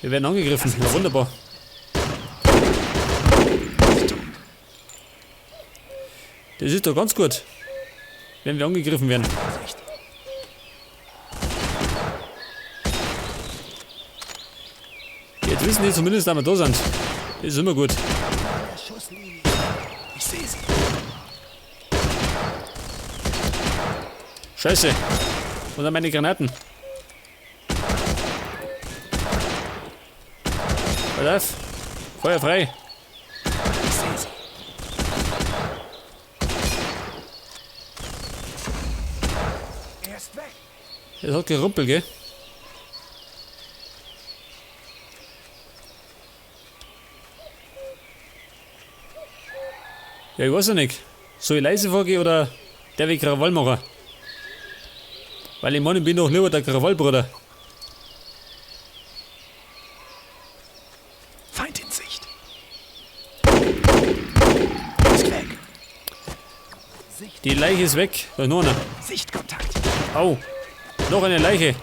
Wir werden angegriffen. Ja, wunderbar. Das ist doch ganz gut, wenn wir angegriffen werden. Jetzt wissen die zumindest, dass wir da sind. Das ist immer gut. Ich sehe sie. Scheiße. Wo sind meine Granaten? Pass auf. Feuer frei. Ich sehe sie. Er ist weg. Es hat gerumpelt, gell? Ja, ich weiß ja nicht. Soll ich leise vorgehen oder der will Krawall machen? Weil ich meine, ich bin doch lieber der Krawallbruder. Feind in Sicht. Er ist weg. Sicht. Die Leiche ist weg. Da ist noch einer. Sichtkontakt. Au. Noch eine Leiche.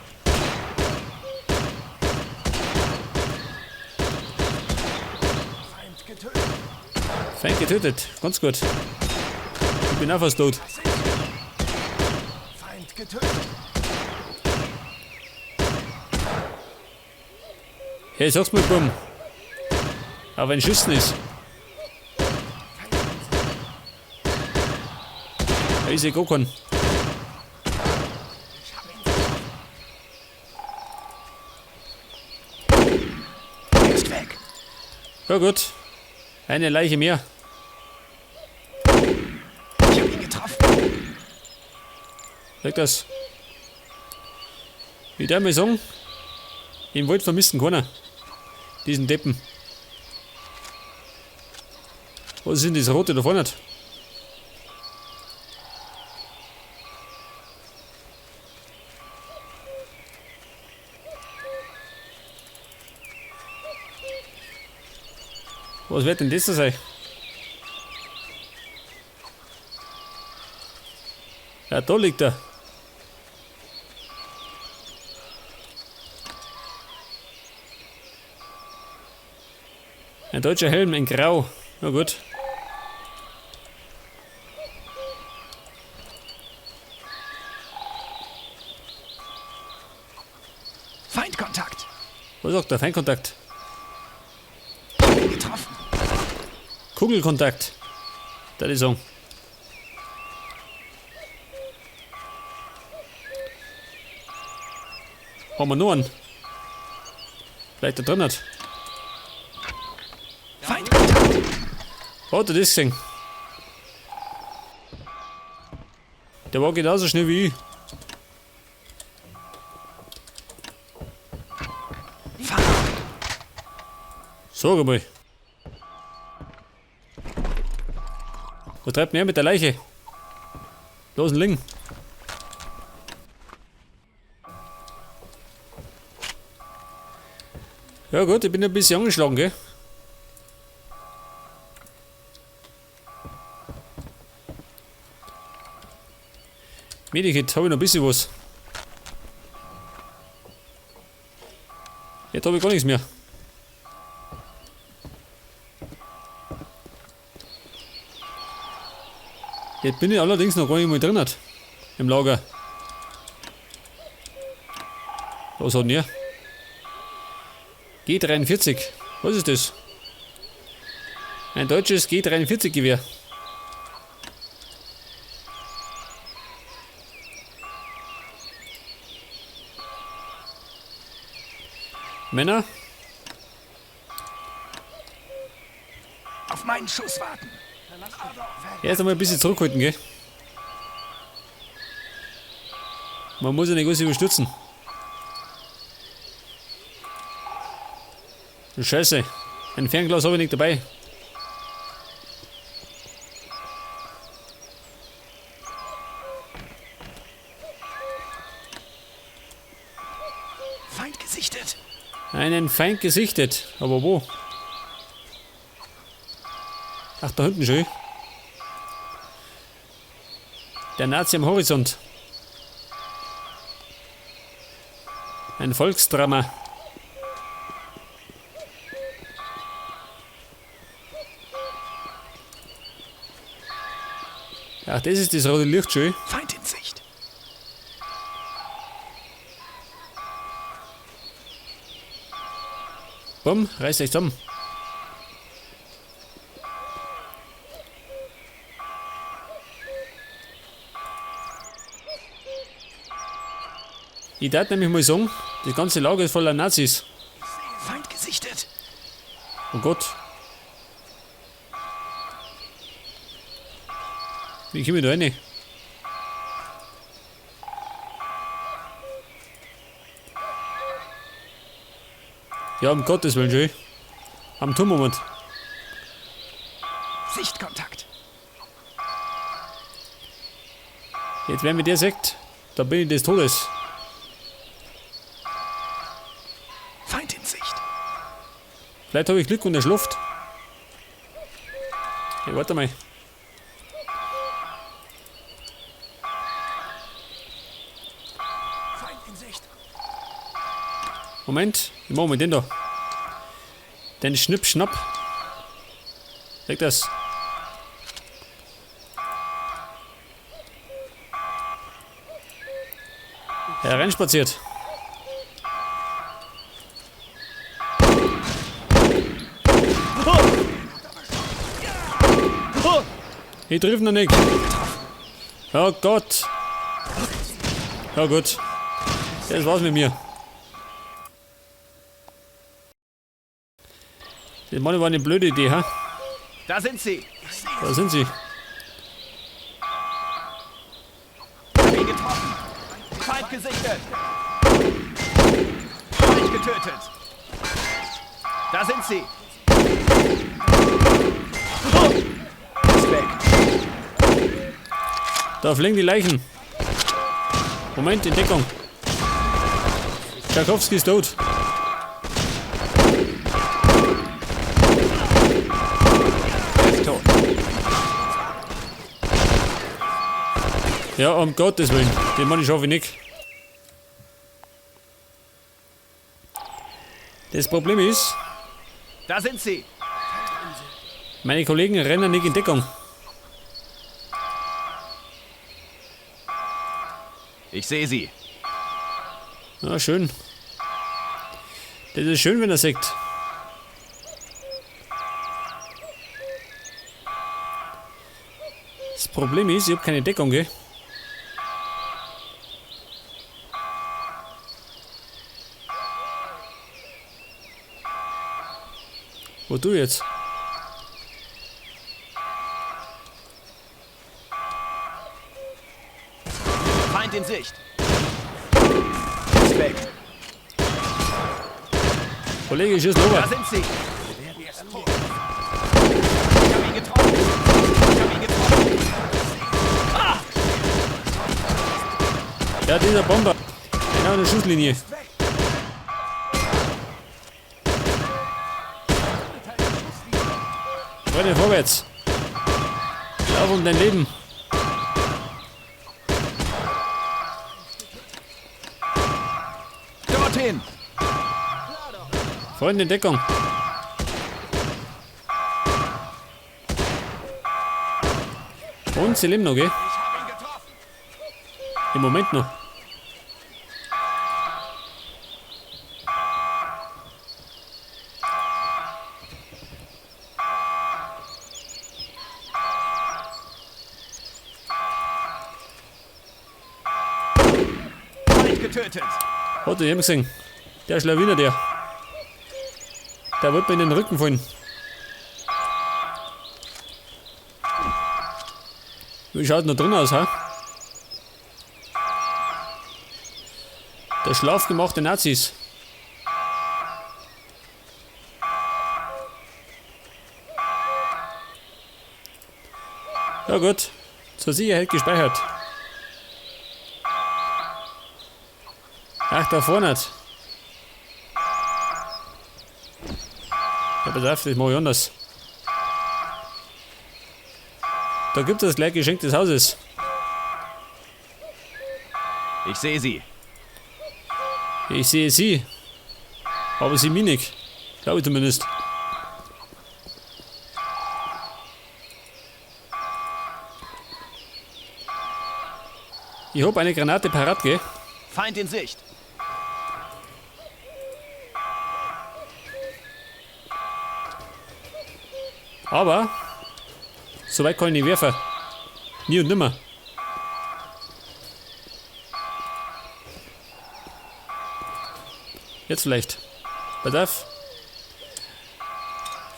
Feind getötet. Feind getötet. Ganz gut. Ich bin auch fast tot. Feind getötet. Hey, sag's mal, Bumm. Aber wenn Schüssen ist. Da ist ja gar kein. Ich hab ihn getroffen. Er ist weg. Ja gut. Eine Leiche mehr. Ich hab ihn getroffen. Sag das. Ich darf mal sagen, im Wald vermissen keiner. Diesen Deppen. Was ist denn das Rote da vorne? Was wird denn das da sein? Ja, da liegt er. Ein deutscher Helm in Grau. Na gut. Feindkontakt. Was sagt der Feindkontakt? Ich hab ihn getroffen. Kugelkontakt. Da ist so. Haben wir noch einen? Vielleicht da drin hat. Feindkontakt. Hat er das gesehen? Der war genauso schnell wie ich. Feind. Sag einmal. Wo treibt denn er mit der Leiche? Los, ein Ling. Ja gut, ich bin ein bisschen angeschlagen, gell? Medikit, hab ich noch ein bisschen was. Jetzt hab ich gar nichts mehr. Jetzt bin ich allerdings noch gar nicht mal drin hat, im Lager. Was hat denn der? G43. Was ist das? Ein deutsches G43 Gewehr. Männer? Auf meinen Schuss warten. Erst einmal ein bisschen zurückhalten, gell? Man muss ja nicht alles überstürzen. Scheiße, ein Fernglas habe ich nicht dabei. Feind gesichtet. Einen Feind gesichtet, aber wo? Ach, da hinten schon. Der Nazi am Horizont. Ein Volksdrama. Ach, das ist das rote Licht schon. Feind in Sicht. Bumm, reißt euch zusammen. Ich darf nämlich mal sagen, das ganze Lager ist voller Nazis. Feind gesichtet. Oh Gott. Wie komme ich da rein? Ja, um Gottes Willen, schön. Am Turm-Moment. Sichtkontakt. Jetzt, wenn mir der sagt, da bin ich des Todes. Feind in Sicht. Vielleicht habe ich Glück und er schläft. Hey, warte mal. Feind in Sicht. Moment, ich mach mal den da. Den Schnipp, Schnapp. Leg das. Hereinspaziert. Ich triff noch nicht. Oh Gott. Ja gut. Das war's mit mir. Das war eine blöde Idee, ha? Da sind sie. Da sind sie. Ich hab ihn getroffen. Feind gesichtet. Feind getötet. Da sind sie. Ist weg. Da fliegen die Leichen. Moment, in Deckung. Tchaikovsky ist tot. Er ist tot. Ja, um Gottes Willen. Den Mann schaffe ich nicht. Das Problem ist, Da sind sie. Meine Kollegen rennen nicht in Deckung. Ich sehe sie. Ja, schön. Das ist schön, wenn er sagt. Das Problem ist, ich hab keine Deckung, gell? Wo du jetzt? Feind in Sicht. Ist weg. Kollege, schieß los. Da sind sie. Er ist tot. Ich hab ihn getroffen. Ich hab ihn getroffen. Ah! Ja, dieser Bomber. Genau in der Schusslinie. Freunde, vorwärts. Lauf um dein Leben. Dorthin. Freunde in Deckung. Und sie leben noch, gell? Im Moment noch. Feind getötet. Hat er gesehen? Der Schlawiner, der. Der wollte mir in den Rücken fallen. Wie schaut denn da drin aus, ha? Der schlafgemachte Nazis. Ja gut, zur Sicherheit gespeichert. Ach, da vorne. Ja, pass auf, das mach ich anders. Da gibt es das gleich Geschenk des Hauses. Ich sehe sie. Ich sehe sie. Aber sie mich nicht. Glaube ich zumindest. Ich hab eine Granate parat, gell? Feind in Sicht. Aber so weit kann ich nicht werfen. Nie und nimmer. Jetzt vielleicht. Pass auf.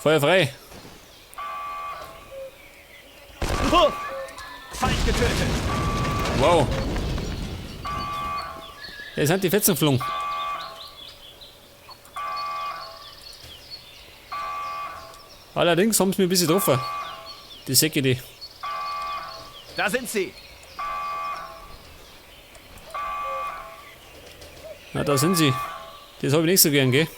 Feuer frei. Oh! Feind getötet. Wow. Da sind die Fetzen geflogen. Allerdings haben sie mich ein bisschen getroffen. Die Säcke, die. Da sind sie. Na, da sind sie. Das hab ich nicht so gern, gell?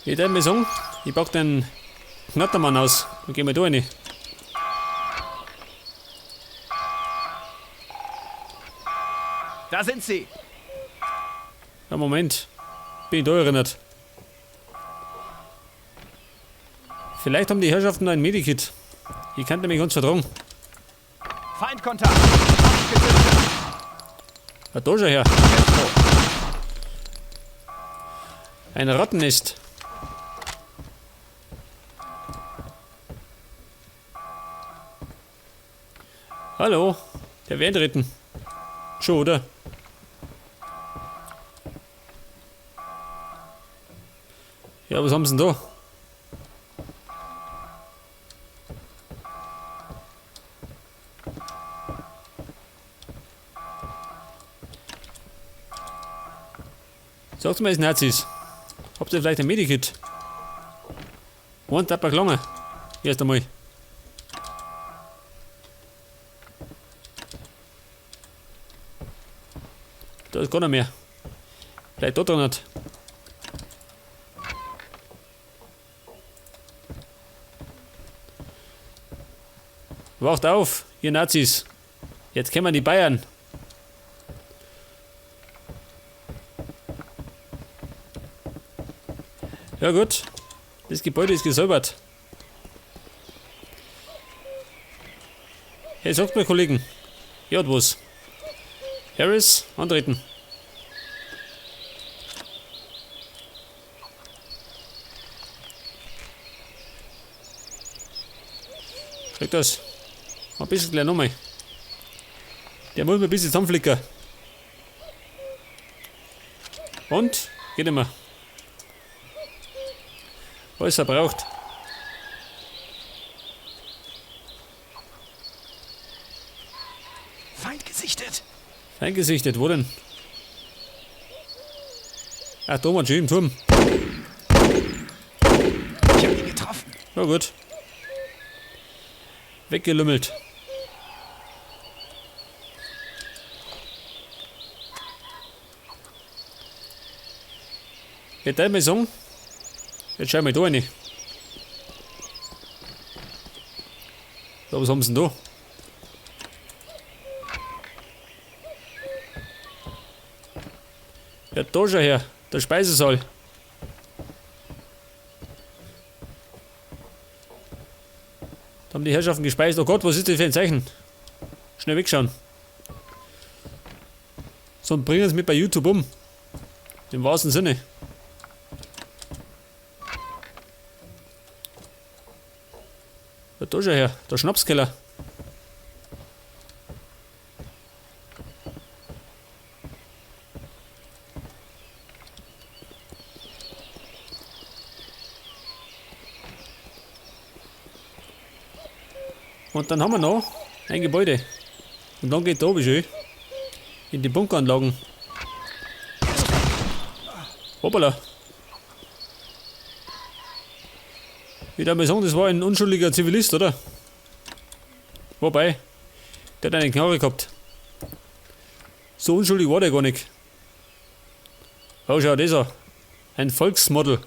Ich würd mir sagen, ich pack den Knattermann aus und geh mal da rein. Da sind sie. Ja, Moment. Bin ich da erinnert. Vielleicht haben die Herrschaften da ein Medikit. Ich kann nämlich ganz vertragen. Feindkontakt. Feind getötet. Ja, da schau her. Ein Rattennest. Hallo, der wäre eintreten. Schon, oder? Ja, was haben sie denn da? Sagt mir, es Nazis. Habt ihr vielleicht ein Medikit? One Tapper gelangen. Erst einmal. Da ist gar nicht mehr. Vielleicht da drin nicht. Wacht auf, ihr Nazis. Jetzt kommen die Bayern. Ja gut, das Gebäude ist gesäubert. Hey, sagt mir Kollegen. Ja, was? Harris, antreten. Schau das. Ein bisschen gleich nochmal. Der muss mir ein bisschen zusammenflicken. Und? Geht nicht mehr. Alles verbraucht. Feind gesichtet. Feind gesichtet, wo denn? Ach, da oben schon im Turm. Ich hab ihn getroffen. Na gut. Weggelümmelt. Jetzt darf ich mal sagen, jetzt schau ich mal da rein. So, was haben sie denn da? Ja, da schau her, der Speisesaal. Da haben die Herrschaften gespeist. Oh Gott, was ist das für ein Zeichen? Schnell wegschauen. So, und bringen sie mit bei YouTube um. Im wahrsten Sinne. Ja, da schau her, der Schnapskeller. Und dann haben wir noch ein Gebäude. Und dann geht da oben schön in die Bunkeranlagen. Hoppala. Ich würde mal sagen, das war ein unschuldiger Zivilist, oder? Wobei, der hat einen Knarre gehabt. So unschuldig war der gar nicht. Oh, schau das an. Ein Volksmodel.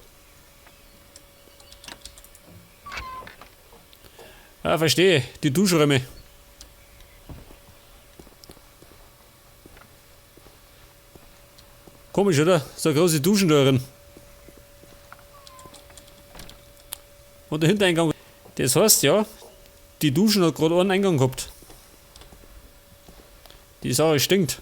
Ah, verstehe. Die Duschräume. Komisch, oder? So eine große Duschen da drin. Und der Hintereingang, Das heißt ja, die Duschen hat gerade einen Eingang gehabt. Die Sache stinkt.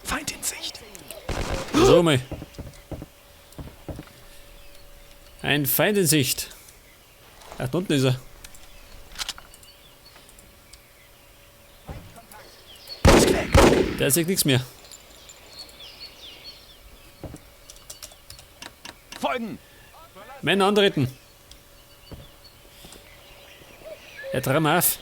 Feind in Sicht. So mal. Ein Feind in Sicht. Ach, da unten ist er. Der sieht nichts mehr. Folgen! Männer antreten. Er träum auf.